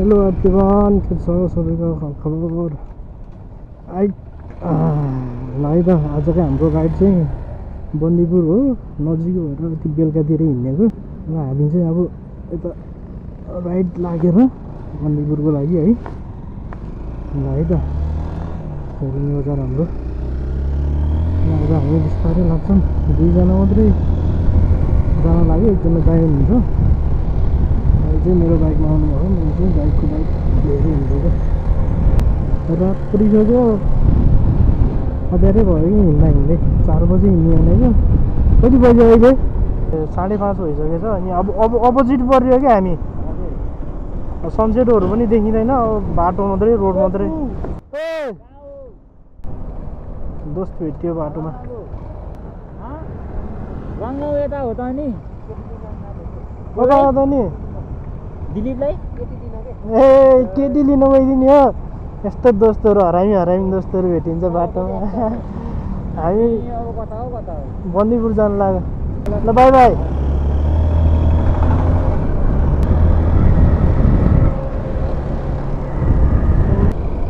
Hello everyone, के छ सबैको खबर? है त आजको हाम्रो राइड चाहिँ बन्दीपुर हो, नजिक भएर यति बेलुकातिर हिँडेको। र हामी चाहिँ अब यता राइड लागेर बन्दीपुरको लागि है। ल है त हेर्नु बजार हाम्रो। अब हामी बिस्तारै लाग्छौँ, दुईजना मात्रै जान लाग्यो, एकजना ड्राइभर हुन्छ। चाहिँ मेरो बाइकमा आउनु भयो, मैले चाहिँ बाइक लिएर हिँडेको। रात परिसक्यो, अँध्यारै भयो कि हिँड्दै 4 बजी हिँड्ने भनेको। कति बज्यो अहिले? 5:30 भइसकेछ। अनि अब अपोजिट परियो क्या हामी। सनसेटहरू पनि देखिँदैन, अब बाटो मात्रै, रोड मात्रै। दोस्त भेट्यो बाटोमा। यता हो त नि कता हो त नि? दिलीपलाई केटी लिन गइदिने हो। यस्तो दोस्तहरू हरामी दोस्तहरू भेटिन्छ बाटोमा। हामी अब कता हो बन्दीपुर जानु लाग्यो। ल बाई बाई।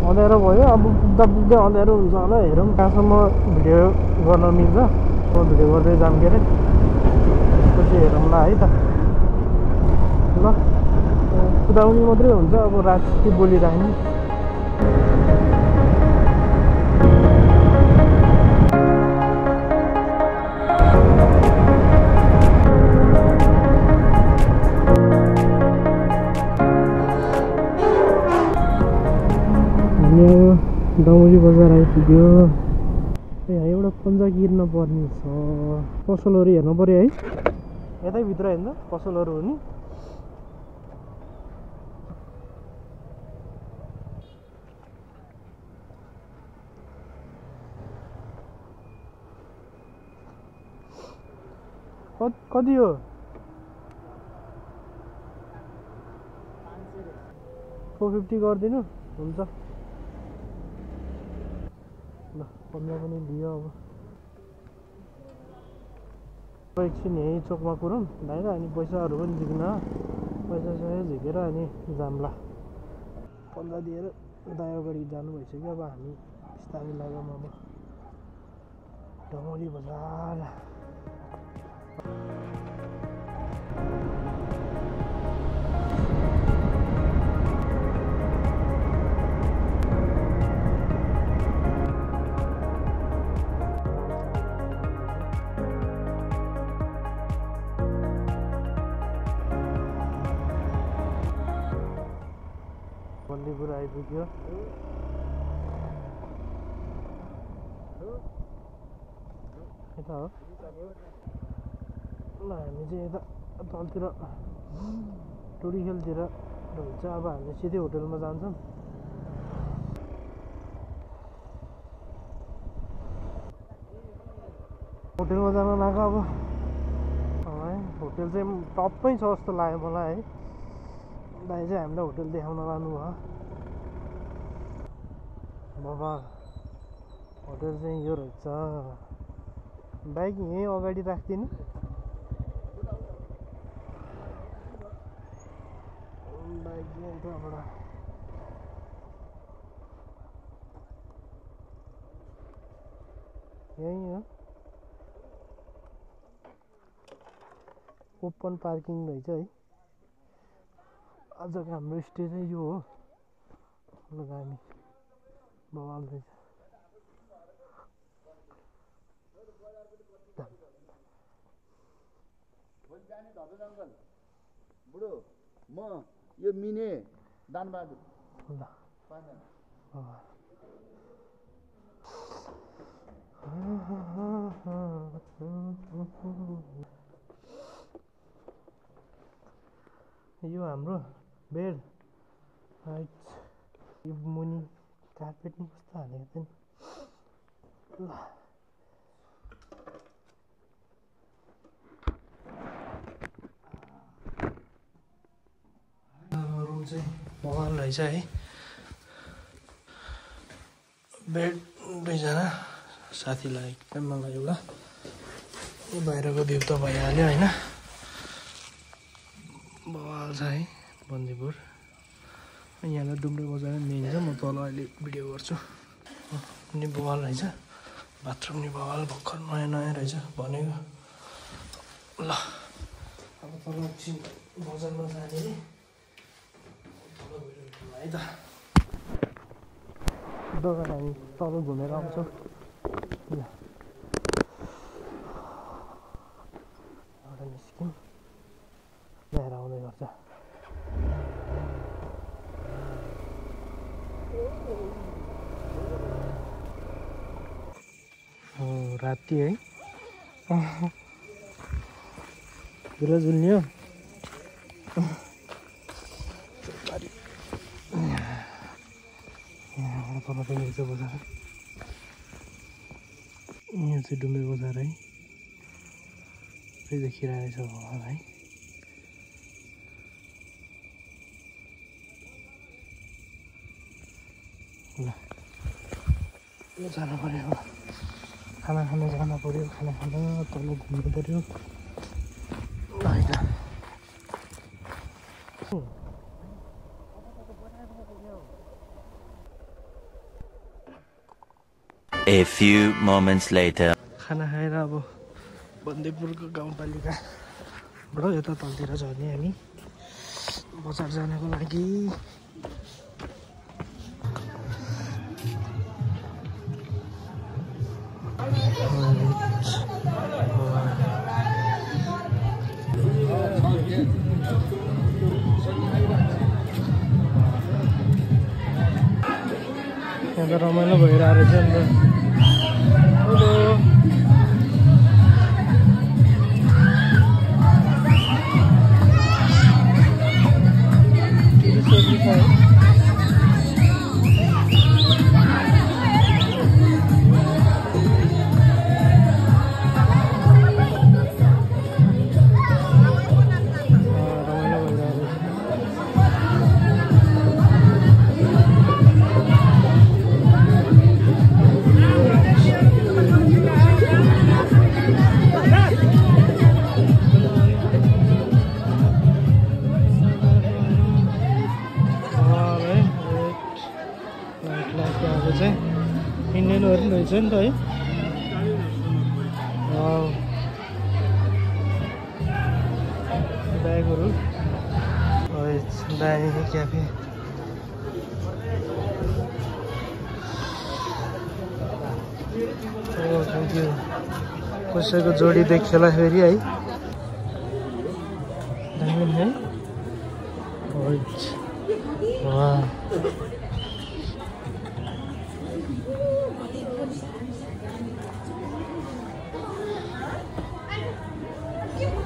अँध्यारो भयो, अब पुग्दै अँध्यारो हुन्छ होला। हेरौँ कहाँसम्म भिडियो गर्न मिल्छ। भिडियो गर्दै जाऊँ के अरे, त्यसपछि हेरौँला है त। ल कुदाउने मात्रै हुन्छ, अब राति बोलिराख्ने। हामी अब डौली बजार आइपुग्यो। यहाँ एउटा पन्जा गिर्न पर्ने छ। पसलहरू हेर्नु पऱ्यो है, यतै भित्र हेर्नु पसलहरू हो नि। कति हो? 450 गरिदिनु हुन्छ। ल 15 पनि दियो। अब एकछिन यहीँ चोकमा कुरौँ बाहिर, अनि पैसाहरू पनि झिक्न, पैसा झिकेर अनि जाम्ला। 15 दिएर दाइ अगाडि जानु भइसक्यो। अब हामी बिस्तारै लागौँ अब डौली बजार। बन्दीपुर आइपुग्यो। यता हो। ल हामी चाहिँ यता तलतिर टुरिखेलतिर हुन्छ। अब हामी सिधै होटलमा जान्छौँ। होटलमा जान लाग्यो अब। होटल चाहिँ टपमै छ जस्तो लाग्यो मलाई है। दाइ चाहिँ हामीलाई होटल देखाउन लानुभयो। बाबा होटल चाहिँ यो रहेछ। बाइक यहीँ अगाडि राख्दिनु। बाइक यहीँबाट यहीँ हो। ओपन पार्किङ रहेछ है। आजको हाम्रो स्टे चाहिँ यो हो। ल हामी बवाल रहेछ। बुढो म यो मिने दानबहादुर। ल यो हाम्रो बेड। यो मुनि कार्पेट नि कस्तो हालेको थियो नि। ल रुम चाहिँ बवाल रहेछ है। बेड दुईजना, साथीलाई एकदम मलाई एउटा। बाहिरको भ्यू त भइहाल्यो होइन। बवाल छ है बन्दीपुर। यहाँ डुम्रे बजार मेन छ। म तल अहिले भिडियो गर्छु। नि बवाल रहेछ, बाथरुम नि बवाल भर्खर नयाँ नयाँ रहेछ भनेको। ल अब तल एकछिन बजारमा जाने तल गएर है त। दोकान हामी तल घुमेर आउँछौँ। ल एउटा निस्क्यौँ, ल्याएर आउँदै गर्छ। राति है जुल जुल्नियो। यहाँबाट तल पनि रहेछ बजार। यहाँ चाहिँ डुम्रे बजार है, त्यही देखिरहेको छ भगवान् है। ल जानु पर्यो, खाना खान जानु पर्यो। खाना खान तल घुम्नु पर्यो होइन। A few moments later. खाना खाएर अब बन्दीपुरको गाउँपालिकाबाट यता तलतिर झर्ने हामी बजार जानको लागि। यहाँ त रमाइलो भइरहेको रहेछ नि त। हेलो इन्डियनहरू पनि रहेछ नि त है। ब्यागहरू दामी क्याफे। कसैको जोडी देखिएला फेरि है, दामी है।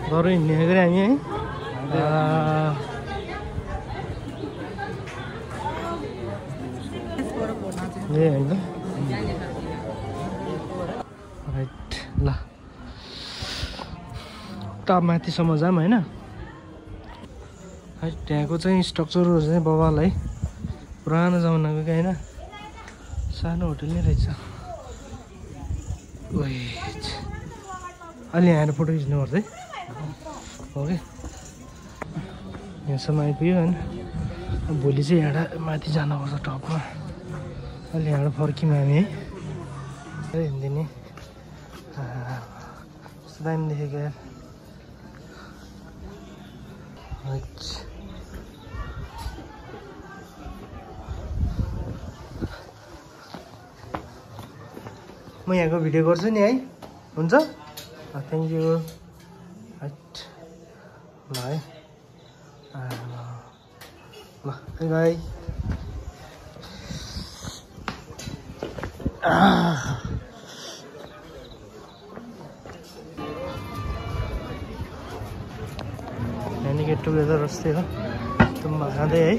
बरु हिँड्ने गरे हामी है। ए होइन राइट। ल त माथिसम्म जाऊँ होइन। है त्यहाँको चाहिँ स्ट्रक्चरहरू चाहिँ बवाल है, पुरानो जमानाको क्या होइन। सानो होटल नै रहेछ। अलि आएर फोटो खिच्नुपर्छ है। ओके यहाँसम्म आइपुग्यो होइन। भोलि चाहिँ यहाँ माथि जानुपर्छ टपमा। अलि यहाँ फर्क्यौँ हामी है। हिँड्दिने कस्तो दामी देखेको यार। म यहाँको भिडियो गर्छु नि है, हुन्छ? Thank you. ल है ल बाई बाई। यहाँ गेट टुगेदर जस्तै हो, तुम्बा खाँदै है।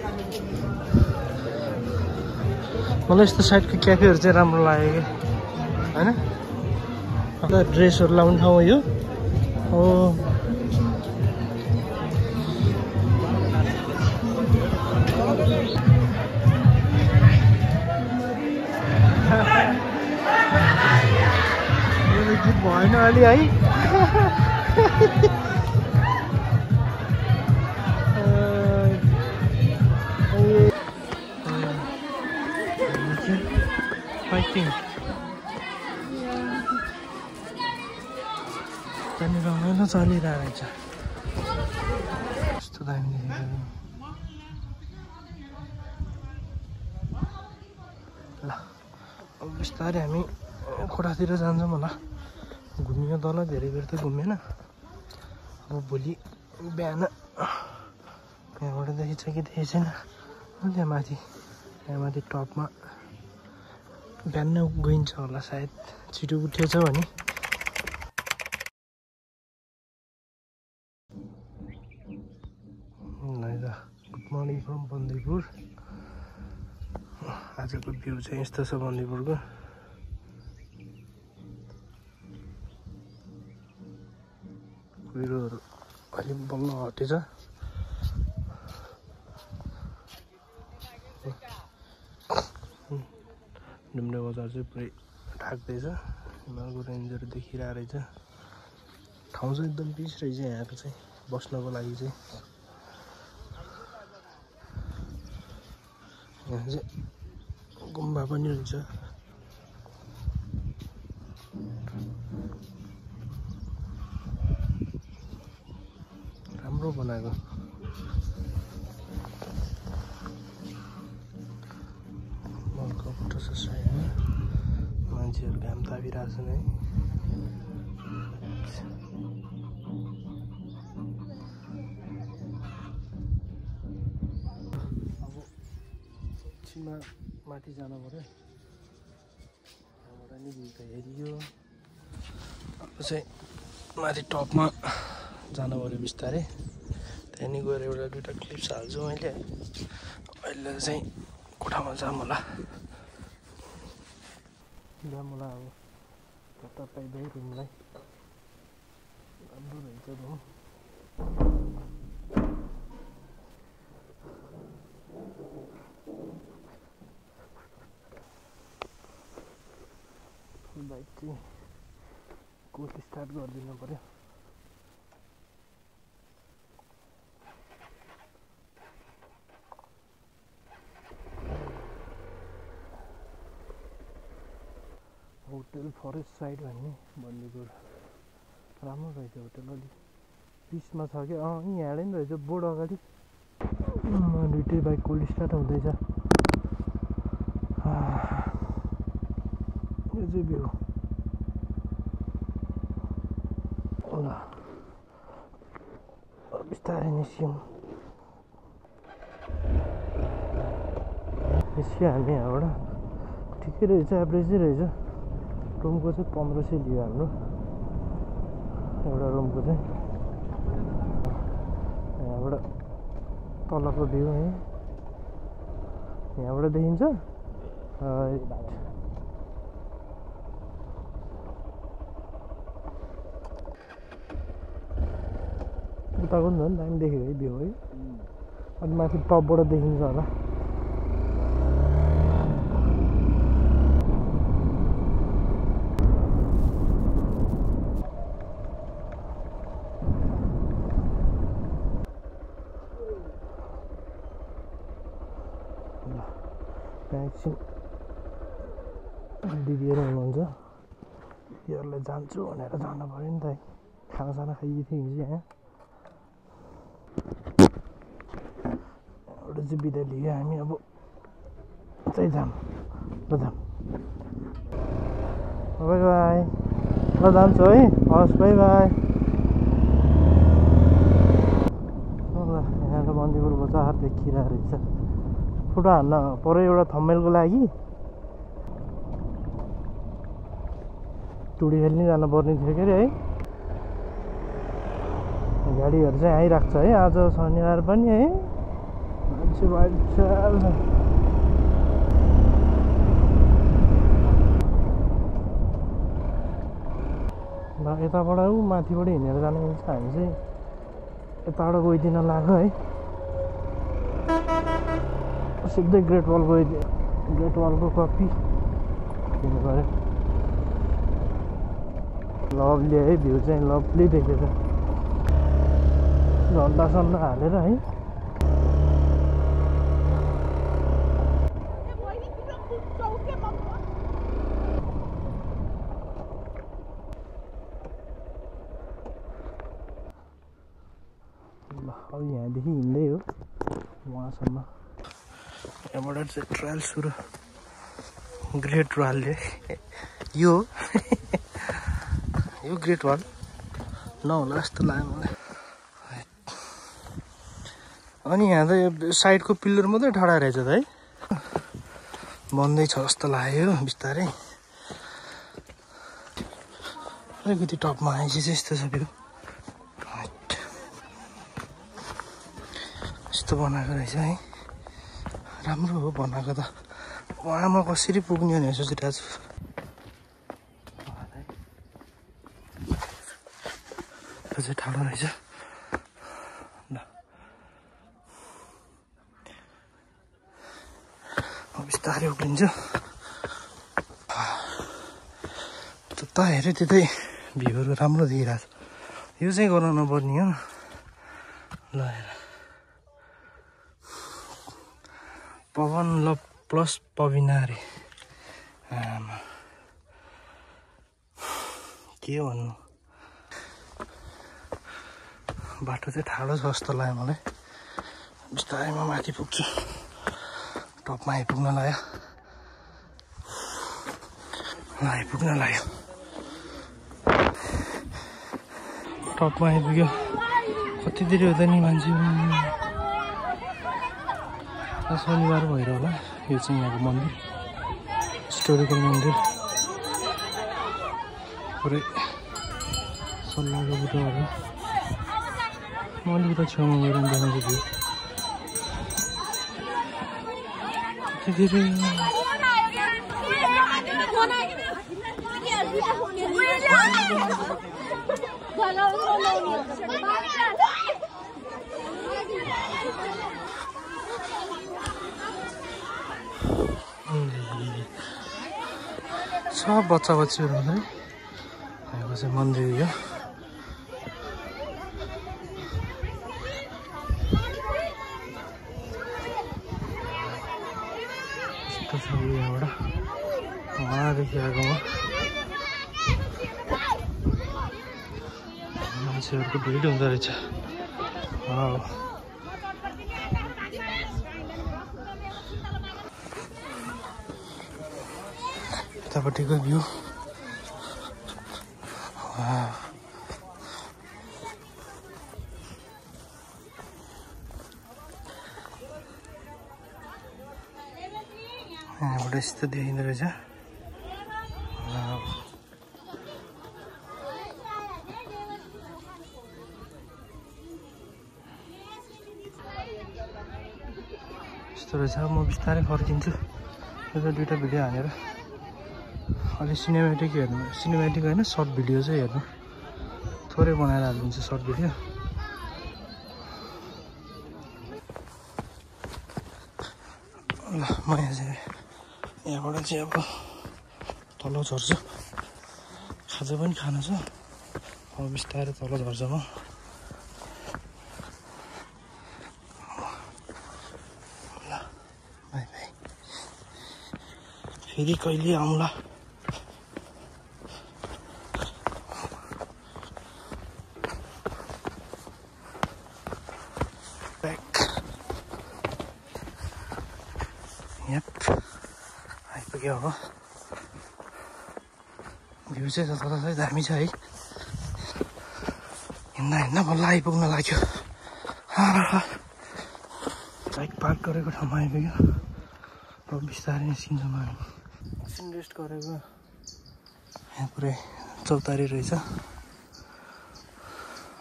मलाई यस्तो साइडको क्याफेहरू चाहिँ राम्रो लाग्यो कि होइन। ड्रेसहरू लाउने ठाउँ यो हो। गीत भएन अलि है। राफ्टिङ त्यहाँनिर रमाइलो चलिरहेको रहेछ कस्तो दामी देखेको ल अब बिस्तारै हामी खोटातिर जान्छौँ होला घुमियो तल धेरै बेर त घुमेन अब भोलि बिहान यहाँबाट देखेछ कि देखेको छैन त्यहाँ माथि टपमा बिहान गइन्छ होला सायद छिटो उठेछ भने गुड मर्निङ फ्रम बन्दीपुर आजको भ्यू चाहिँ यस्तो छ बन्दीपुरको कुहिरोहरू अहिले बल्ल हटेछ डुम्रे बजार चाहिँ पुरै ढाक्दैछ हिमालको रेन्जहरू देखिरहेको रहेछ ठाउँ चाहिँ एकदम पिस रहेछ यहाँको चाहिँ बस्नको लागि चाहिँ यहाँ चाहिँ गुम्बा पनि रहेछ राम्रो बनाएको मलको फोटो छ साइडमा मान्छेहरू घाम तापिरहेको छन् है अब एकछिनमा माथि जानु पर्यो त्यहाँबाट नि भ्यू त हेरियो अब चाहिँ माथि टपमा जानु पर्यो बिस्तारै त्यहाँदेखि गएर एउटा दुइटा क्लिप्स हाल्छु मैले अहिले चाहिँ कोठामा जाऊँ होला अब कता पाइँदै रुमलाई राम्रो रहेछ रुम बाइक चाहिँ कोट स्टार्ट गरिदिनु पर्यो होटल फरेस्ट साइड भन्ने बन्दीपुर राम्रो रहेछ होटल अलिक पिसमा छ कि यहाँबाट नि रहेछ बोर्ड अगाडि दुइटै बाइक कोल्ड स्टार्ट हुँदैछ यो चाहिँ भ्यू ल बिस्तारै निस्क्यौँ हामी यहाँबाट ठिकै रहेछ एभरेजै रहेछ रुमको चाहिँ 1500 लियो हाम्रो एउटा रुमको चाहिँ यहाँबाट तलको भ्यू है यहाँबाट देखिन्छ उताको नि झन् दामी देखेको है भ्यू है अनि माथि टपबाट देखिन्छ होला एकछिन दिदीहरू हुनुहुन्छ दिदीहरूलाई जान्छु भनेर जानु पऱ्यो नि त है खानासाना खाइदिएको थियो हिजो यहाँ एउटा चाहिँ बिदा लियो हामी अब चाहिँ जाऊँ ल जाऊँ बाई बाई ल जान्छु है हस् बाई बाई ल यहाँ बन्दीपुर बजार देखिरहेको रहेछ फोटो हान्न पऱ्यो एउटा थम्बनेलको लागि टुडी खेल्ने जानुपर्ने थियो के अरे है गाडीहरू चाहिँ आइरहेको छ है आज शनिबार पनि है मान्छे बाइचाल यताबाट माथिबाट हिँडेर जानु मिल्छ हामी चाहिँ यताबाट गइदिन लाग्यो है सिधै ग्रेट वल गइदियो ग्रेट वलको कपी दिनु पऱ्यो लभली है भ्यू चाहिँ लभली देखेछ झन्डासम्म हालेर है ल अब यहाँदेखि हिँड्दै हो वहाँसम्म। यहाँबाट चाहिँ ट्रायल सुरु, ग्रेट वालले यो यो ग्रेट वाल नहोला जस्तो लाग्यो मलाई। अनि यहाँ त साइडको पिलर मात्रै ठाडा रहेछ त है, बन्दै छ जस्तो लाग्यो बिस्तारै। अलिकति टपमा आएपछि चाहिँ यस्तो छ भ्यू, यस्तो बनाएको रहेछ है, राम्रो हो बनाएको त। वहाँमा कसरी पुग्ने भनेर सोचिरहेको छु। त्यो चाहिँ ठाडो रहेछ ल। बिस्तारै उक्लिन्छ, जता हेऱ्यो त्यतै भ्यूहरू राम्रो देखिरहेको छ। यो चाहिँ गर्न नपर्ने हो ल। पवन ल प्लस पविना रे, आमा के भन्नु। बाटो चाहिँ ठाडो छ जस्तो लाग्यो मलाई। बिस्तारै म माथि पुग्छु, टपमा आइपुग्न लाग्यो, आइपुग्न लाग्यो। टपमा आइपुग्यो, कति धेरै हुँदैन नि मान्छे। शनिबार भएर होला। यो चाहिँ यहाँको मन्दिर, हिस्टोरिकल मन्दिर, पुरै सल्लाहको बुटोहरू। म अलिकति छेउमा गएर देखाउँछु भ्यू। कति धेरै सब बच्चा बच्चीहरू हुन्छ है। यहाँको चाहिँ मन्दिर यो। यस्तो छ यहाँबाट उहाँदेखि आएको मान्छेहरूको भिड हुँदो रहेछ। यतापट्टिको भ्यू यहाँबाट यस्तो देखिँदो रहेछ। यस्तो रहेछ। म बिस्तारै फर्किन्छु, यो दुईवटा भिडियो हानेर। अलि सिनेमेटिक हेर्नु, सिनेमेटिक होइन सर्ट भिडियो चाहिँ हेर्नु, थोरै बनाएर हालिदिन्छु सर्ट भिडियो। ल म यहाँबाट चाहिँ अब तल झर्छु, खाजा पनि खानु छ। अब बिस्तारै तल झर्छु म। ल बाई बाई, फेरि कहिले आउँला। आइपुग्यो अब। भ्यू चाहिँ तल चाहिँ दामी छ है। हिँड्दा बल्ल आइपुग्न लाग्यो। बाइक पार्क गरेको ठाउँमा आइपुग्यो। अब बिस्तारै निस्किन्छौँ हामी। एकछिन रेस्ट गरेको यहाँ पुरै चौतारी रहेछ।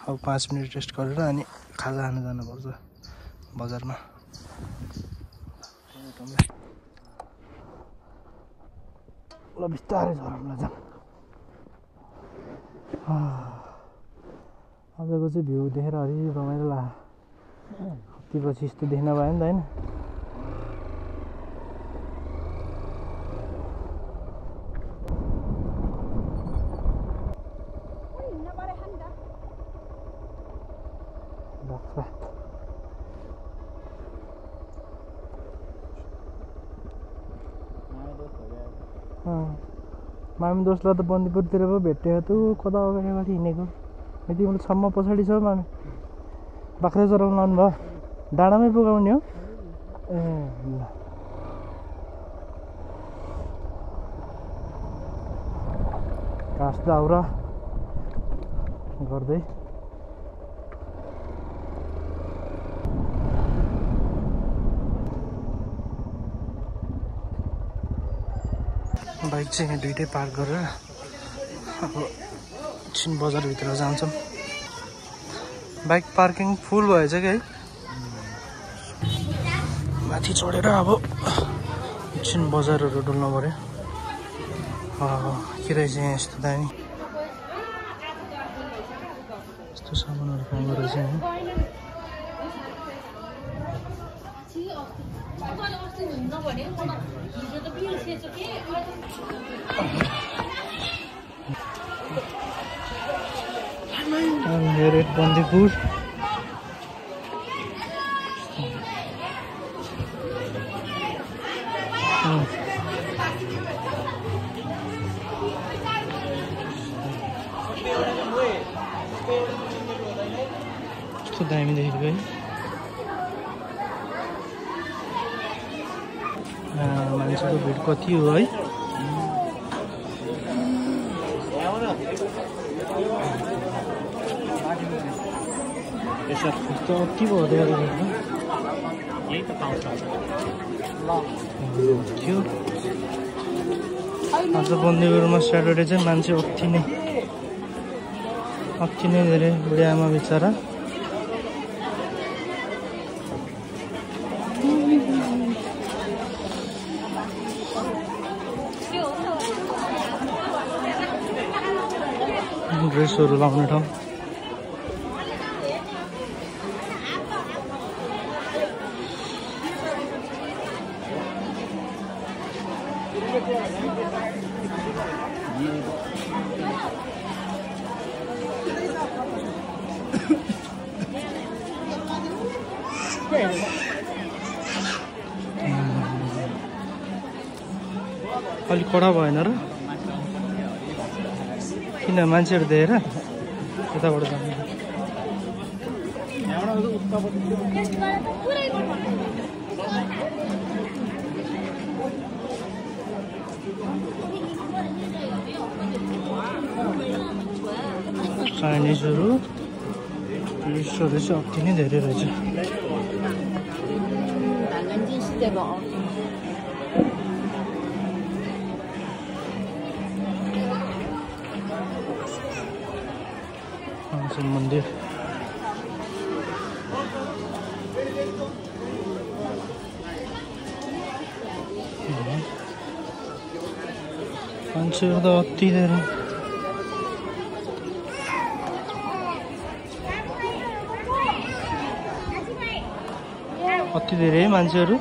अब 5 मिनट रेस्ट गरेर अनि खाजा खानु जानुपर्छ बजारमा। ल बिस्तारै झरमलाई जाऊँ। आजको चाहिँ भ्यू देखेर अलि रमाइलो लाग्यो। कतिपछि यस्तो देख्न पायो नि त होइन। मामी दोस्रो त बन्दीपुरतिर पो भेट्यो। त कता अगाडि हिँडेको यति मतलब सम्म पछाडि छ मामी। बाख्रा चराउनु लानु भयो डाँडामै पुगाउने हो ए ल घाँस दाउरा गर्दै बाइक चाहिँ दुइटै पार्क गरेर अब छिन बजारभित्र जान्छौँ बाइक पार्किङ फुल भएछ कि है माथि चढेर अब छिन बजारहरू डुल्नु पऱ्यो के रहेछ यहाँ यस्तो दामी यस्तो सामानहरू पाउँदो रहेछ यहाँ मेरो बन्दीपुर कस्तो दामी देखेको है मान्छेको भिड कति हो है त अति भयो यही त पाउँछ थियो आज बन्दीपुरमा स्याटरडे चाहिँ मान्छे अति नै धेरै बुढी आमा बिचरा ड्रेसहरू लाउने ठाउँ अलिक कडा भएन र किन मान्छेहरू देखेर यताबाट जानु चाइनिजहरू टुरिस्टहरू चाहिँ अति नै धेरै रहेछ मन्दिर मान्छेहरू त अति धेरै मान्छेहरू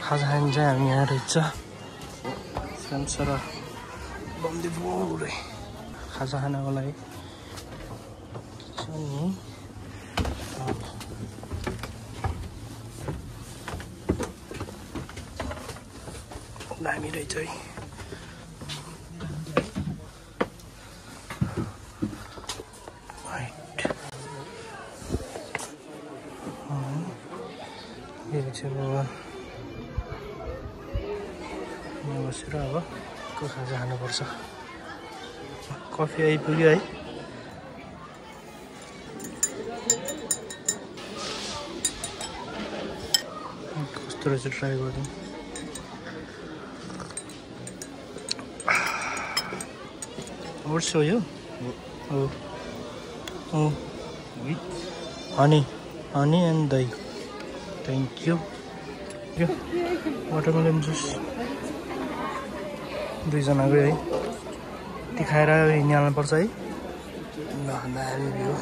खाजा खान चाहिँ हामी यहाँ रहेछ सानसारा बन्दीपुर खाजा खानको लागि दामी रहेछ है बसेर अब खाजा खानुपर्छ कफी आइपुग्यो है कस्तो रहेछ ट्राई गरिदिउँ ओट्स हो यो हनी एन्ड दही थ्याङ्क यू वाटरमेलन जुस दुईजनाको है ती खाएर हिँडिहाल्नुपर्छ है ल दामी भ्यू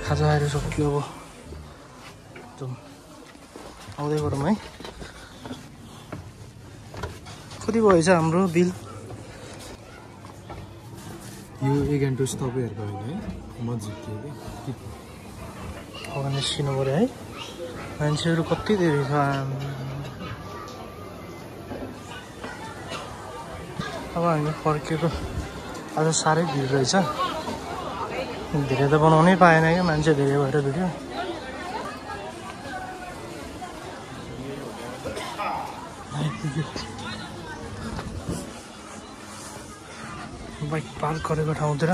खाजा खाएर सक्यो अब जाउँ आउँदै गरौँ है कति भएछ हाम्रो बिल यो 1 घन्टा तपाईँहरूको होइन है म जित्यो कि अब निस्किनु पऱ्यो है मान्छेहरू कति धेरै छ अब हामी फर्केको आज साह्रै भिड रहेछ धेरै त बनाउनै पाएन क्या मान्छे धेरै भएर भिडियो बाइक पार्क गरेको ठाउँतिर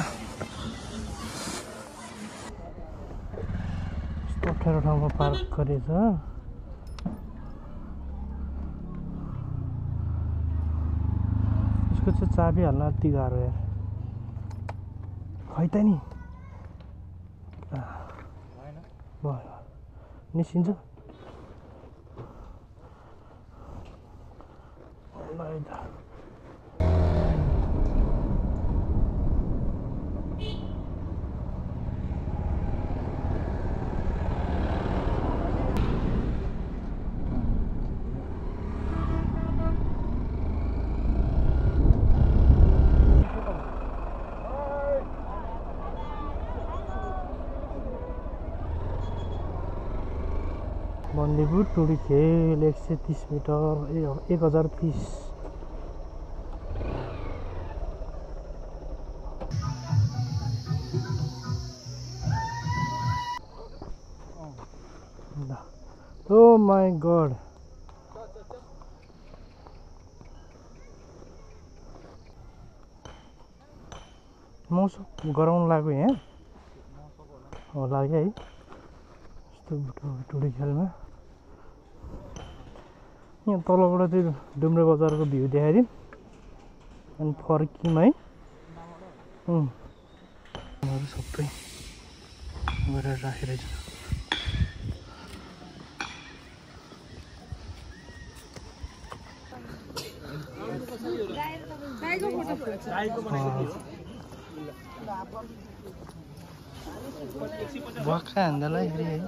यस्तो अप्ठ्यारो ठाउँमा पार्क गरेछ यसको चाहिँ चाबी हाल्न अति गाह्रो यार खै त नि भयो निस्किन्छ बन्दीपुर टुडी खेल 130 मिटर 1030 Oh my god मौसम गराउन लाग्यो यहाँ हो लाग्यो है यस्तो टुडी खेलमा यहाँ तलबाट चाहिँ डुम्रे बजारको भ्यू देखाइदिउँ अनि फर्कियौँ है सबै गरेर राखेर भक्का हान्दालाई फेरि है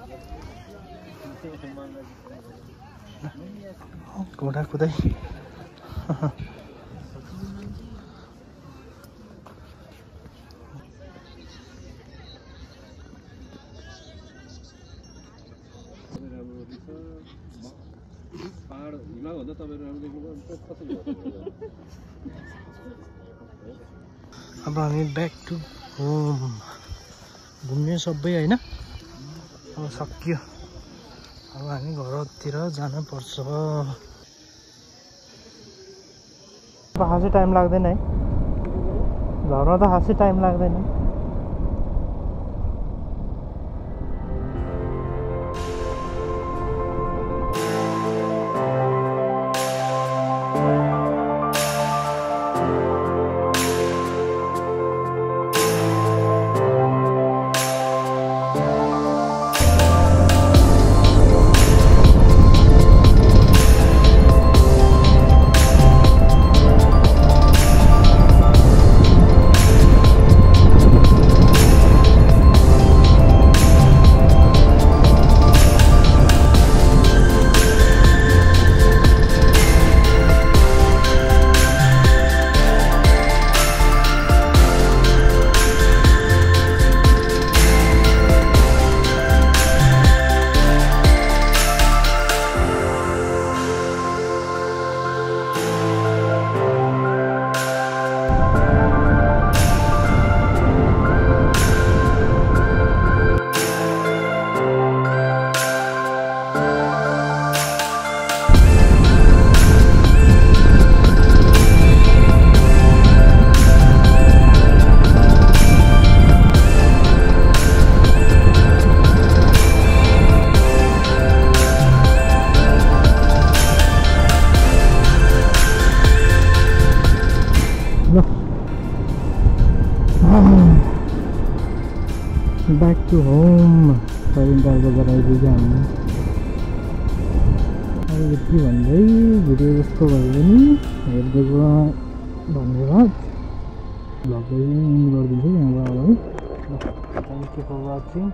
घोडा कुदाइ अब हामी ब्याक टु होम घुम्ने सबै होइन अब सकियो अब हामी घरतिर जानुपर्छ खासै टाइम लाग्दैन है झर्न त खासै टाइम लाग्दैन Back to home. Parintarको गराइदियो हामी अब यति भन्दै भिडियो जस्तो भयो भने हेर्दैको धन्यवाद भ्लग चाहिँ एन्ड गरिदिन्छु यहाँबाट है थ्याङ्क यू फर वाचिङ